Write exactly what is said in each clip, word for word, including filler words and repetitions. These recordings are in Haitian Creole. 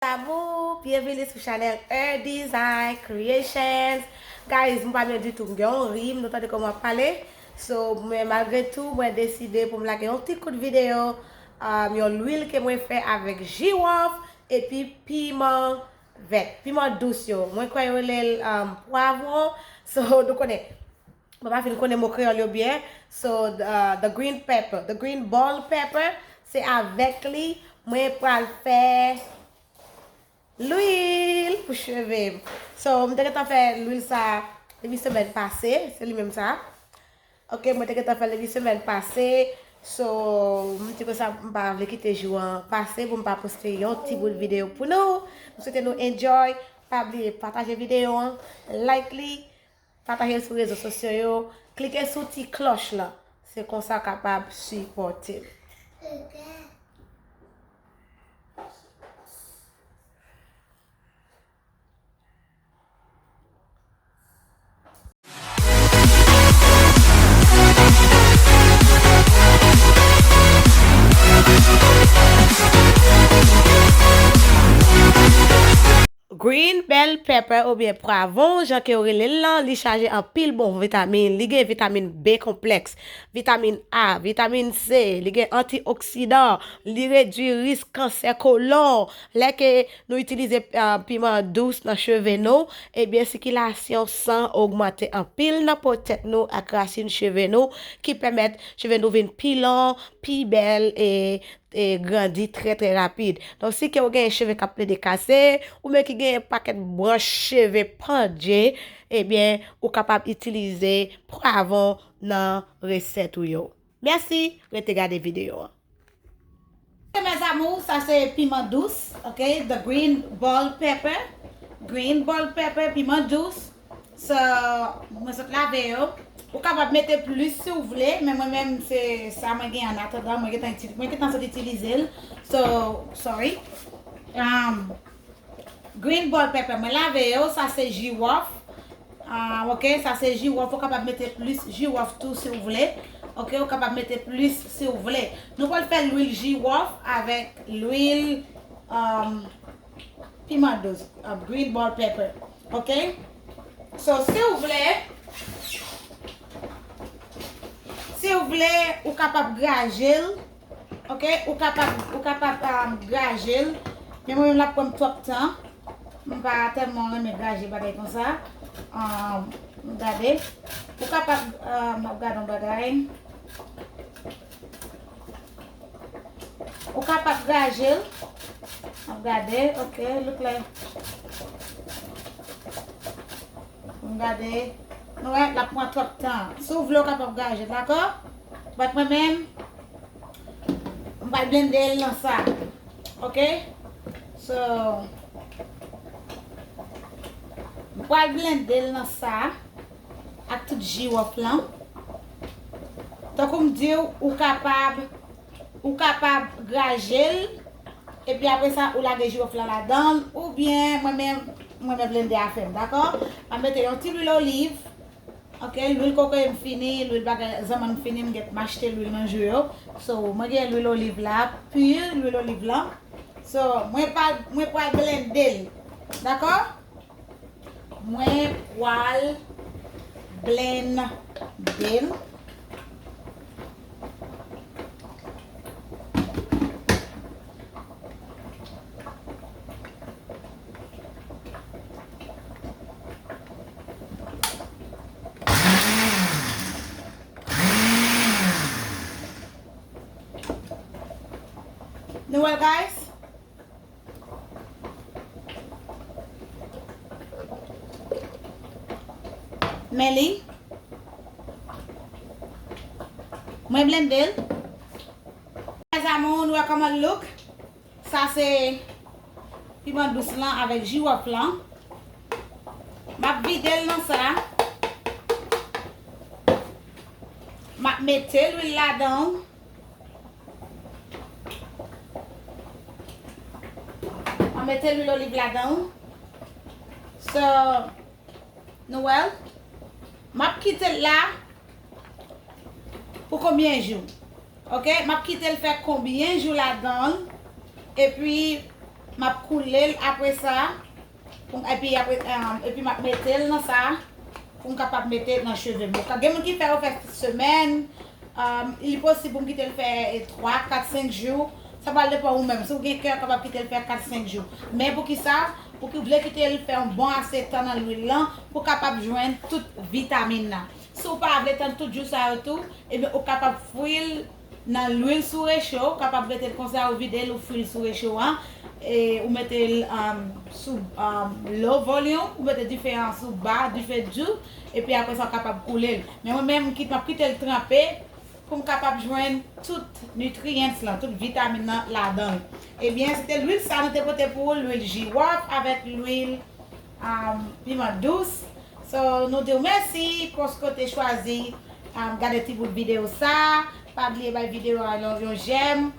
Amour, bienvenue sou chanèl Her Design Creations. Guys, m pa byen ditou, m gen yon ri, m tande kòman m ap pale. So, men malgre tou, mwen deside pou m lage yon ti kout videyo, um, yon lwil ke mwen fè avèk jiwòf epi piman vèt, piman dous yo. Mwen kwè yo rele l, um, pwavwon. So, nou konnen, mwen pa fin konnen mo kreyòl yo byen. So, the, the green pepper, the green bell pepper, se avèk li mwen pral fè lwil pou cheve m. So, m te gentan fè lwil sa depi semèn pase, se li menm sa. Ok, mwen te gentan fè l depi semèn pase. So, m di konsa, m pa vle kite jou an pase pou m pa poste yon ti bout videyo pou nou. M swete nou enjoy. Pa bliye pataje videyo an, like li, pataje l sou rezo sosyo yo, klike sou ti klòch lan. Se konsa w kapab sipòte m. Green bell pepper oubyen pwavwon, jan ke yo rele l lan, li chaje anpil bon vitamin. Li gen vitamin B konplèks, vitamin A, vitamin C, li gen antioksidan, li redui risk kansè kolon. Lè ke nou itilize, ah, piman dous nan cheve nou, ebyen, sikilasyon san ogmante anpil nan po tèt nou ak rasin cheve nou, ki pèmèt cheve nou vin pi long, pi bèl e, e grandi trè, trè rapid. Donk, si ke w gen cheve k ap plede kase, oubyen ki gen pakèt branch cheve pandje, ebyen, ou kapab itilize pwavwon nan resèt ou yo. Mèsi, rete gade videyo an. Ok, mes amours, sa se piman dous, ok, the green bell pepper, green bell pepper, piman dous. So, mwen sot lave yo. Ou kapab mete plis si w vle, men mwen menm se sa mwen gen an atandan, mwen gentan itilize, mwen gentan sot itilize l. So, sorry. Um, Green bell pepper, mwen lave yo, sa se jiwòf. Ah, ok, sa se jiwòf, ou kapab mete plis jiwòf tou si w vle. Ok, ou kapab mete plis si w vle. Nou pral fè lwil jiwòf avèk lwil, um, piman dous, uh, green bell pepper. Ok? So, si w vle, si w vle, ou kapab graje l. Ok, ou kapab, ou kapab, um, graje l. Men mwen menm l ap pran m twòp tan. M pa tèlman renmen graje bagay konsa. Um, gade. Ou kapab, um, m ap gade yon bagay. Ou kapab graje l. M ap gade, ok, look like. M gade. Nou wè, l ap pran twòp tan. Si w vle, w kapab graje, dakò? But mwen menm, m pral blende l nan sa. Ok? So, m pral blende l nan sa ak tout jiwòf lan. Tankou m di w, ou kapab, ou kapab graje l, epi apre sa, ou lage jiwòf lan ladan l, oubyen mwen menm, mwen menm blende afè m, dakò? M ap mete yon ti lwil oliv, ok, lwil kokoye m fini, lwil bagay zanmann m fini, m gen, m achte lwil nan jou yo. So, mwen gen lwil oliv la, pi lwil oliv lan. So, mwen pa, mwen pral blende l, dakò? Mwen pral blende l. Nou wè, guys? Men li. Mwen blende l. Mes amours, nou wè kòman l look. Sa se piman dous lan avèk jiwòf lan. M ap vide l nan sa. M ap mete lwil ladan l. Mwen mete lwil oliv ladan l. So, nou wè l? M ap kite l la pou konbyen jou? Ok? M ap kite l fè konbyen jou ladan l? Epi, M ap koule l apre sa. Pou m, epi apre, um, epi m ap mete l nan sa pou m kapab mete nan cheve m. Gen moun ki fè yo fè semèn, um, li posib pou m kite l fè twa, kat, senk jou. Sa pral depann ou menm. Si w gen kè, w kapab kite l fè kat, senk jou. Men poukisa? Pou ki w vle kite l fè yon bon ase tan nan lwil lan pou w kapab jwenn tout vitamin nan. Si w pa vle tann tout jou sa yo tou, ebyen ou kapab fri l nan lwil sou recho, ou kapab mete l konsa, ou vide l, ou fri l sou recho an, e ou mete l, um, sou, um, low volume, ou mete dife an sou ba, dife di, epi apre sa ou kapab koule l. Men mwen menm, m kit-, m ap kite l tranpe pou m kapab jwenn tout nutrients lan, tout vitamin nan ladan l. Ebyen, se te lwil sa nou te pote pou ou, lwil jiwòf avèk lwil um, piman dous. So, nou di w mèsi paske w te chwazi, um, gade ti bout videyo sa. Pa bliye bay videyo a yon, yon jèm.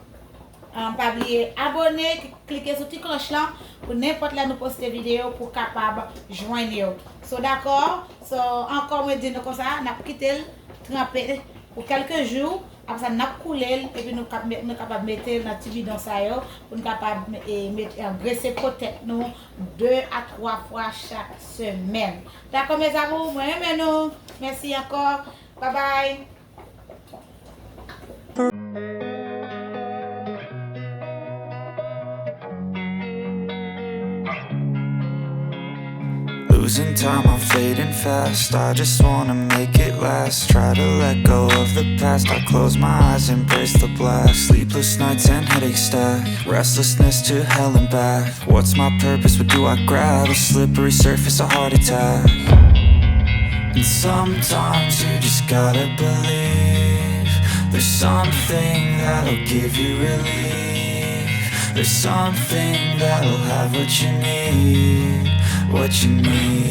Um, pa bliye abone, k-, klike sou ti klòch lan pou nenpòt lè nou poste videyo pou w kapab jwenn yo. So, dakò? So, ankò mwen di nou konsa, n ap kite l tranpe pou kèlke jou. Apre sa, n ap koule l, epi nou kap met-, nou kapab mete l nan ti bidon sa yo, pou n kapab, e, met-, e, engrese po tèt nou de a twa fwa chak semèn. Dakò, mes amours, mwen renmen nou. Mèsi ankò. Babay. Losing time, I'm fading fast. I just wanna make it last. Try to let go of the past. I close my eyes, embrace the black. Sleepless nights and headaches stack. Restlessness to hell and back. What's my purpose? What do I grab? A slippery surface, a heart attack. And sometimes you just gotta believe there's something that'll give you relief. There's something that'll have what you need, what you need.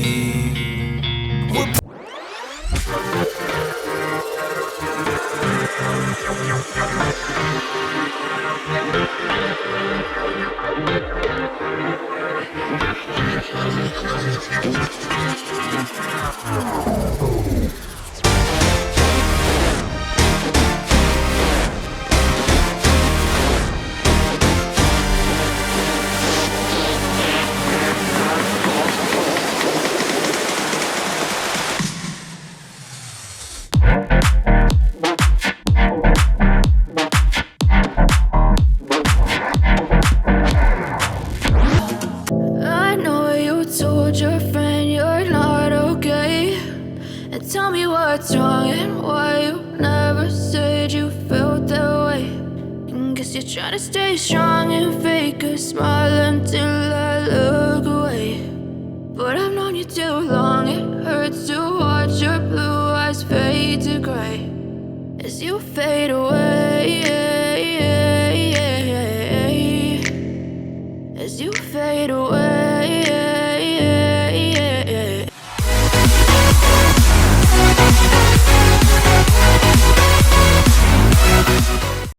I know you told your friend you're not okay. And tell me what's wrong and why you never said you felt that way. And guess you're trying to stay strong and fake a smile until I